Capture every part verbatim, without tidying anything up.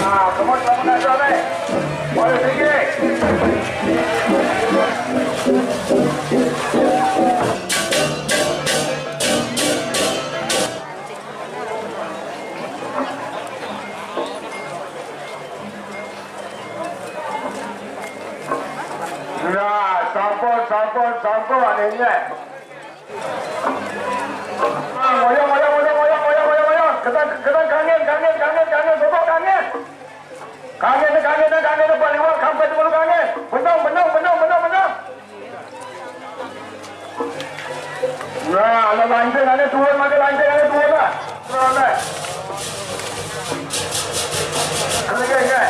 Ah, come on, come on, come on. Boleh sedikit. Nah, sampun, sampun, sampun, ini. Ah, ngoyong, ngoyong, ngoyong, ngoyong, ngoyong, ngoyong, ngoyong. Ketan, ketan kangen, kangen, kangen, kangen, bobok kangen. Kangen, kangen, kangen, buat liwat, sampai tu baru kangen. Benung, benung, benung, benung, benung. Nah, ada lanjut, ada turun, ada lanjut, ada turun lah. Turun lah. Ada, ada, ada.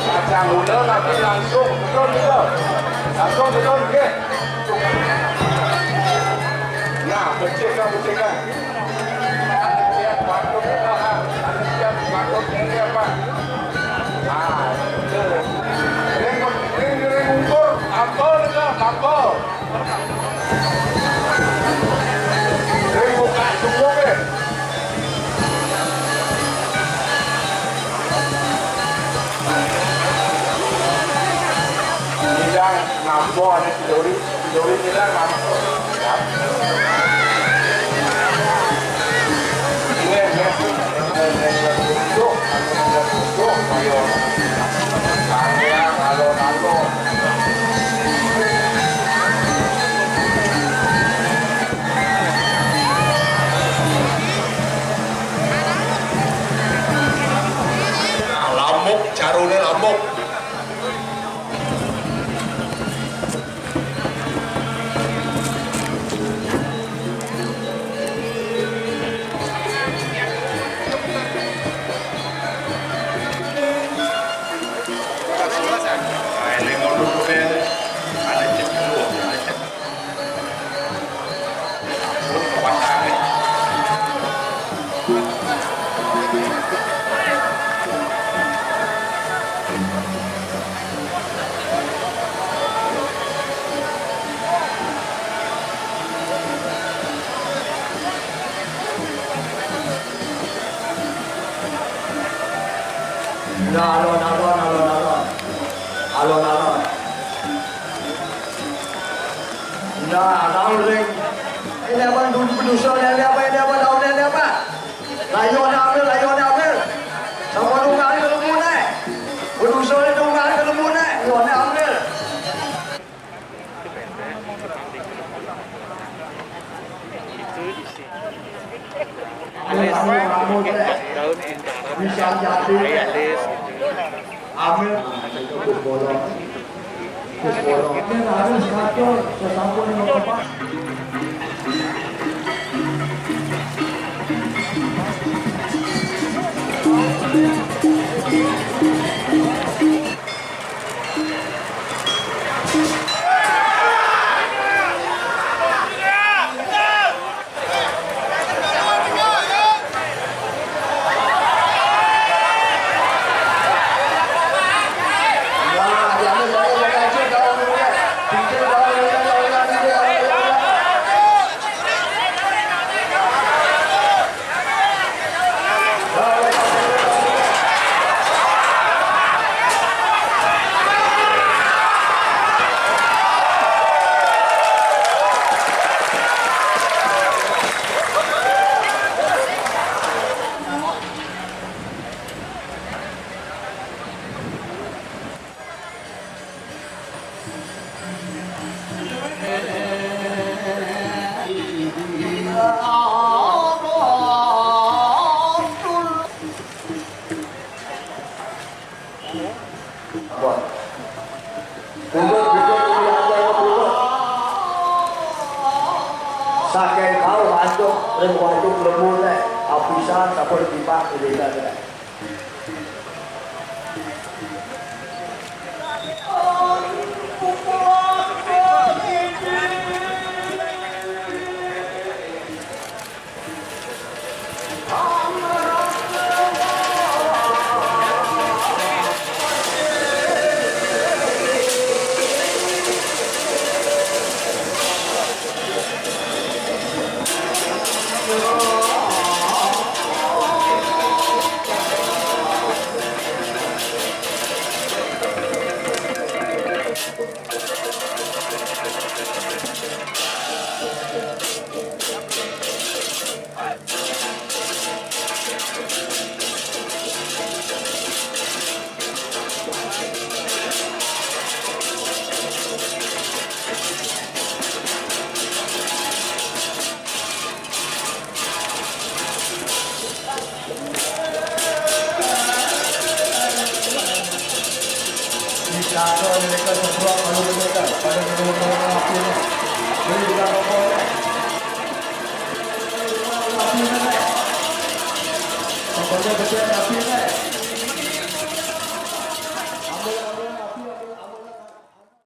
Kacang uda tapi langsung betul gitu. Langsung betul, oke. Nah, becik kan, becik kan. Anu siap waktu kita, ah. Anu siap waktu ini apa? Ah, itu. Ring, ring, ring ukur, tampol itu, tampol. Ring buka sungguh, ya. Ini yang nampo, ada si Dori. Dori kita ngamuk. Ya. Ini, ini. Tuh, tuh, ayo. Kalau, kalau, kalau. Nah, lamuk, carune lamuk. Dusun yang dia apa, yang dia apa, daun yang dia apa. Layun nak ambil, layun nak ambil. Sama tunggal ke lembu naik. Berdusun ni tunggal ke lembu naik. Layun nak ambil. Itu isi. Daun pintar. Ayah Lis. Ambil. Kus bolong. Kus bolong. Ini harus ngatur sesampun yang tepat. Apa? Purut, purut, purut, purut. Saking kau antuk, ring waduk lembu teh. Apisan, sampun tipak, tipak, tipak.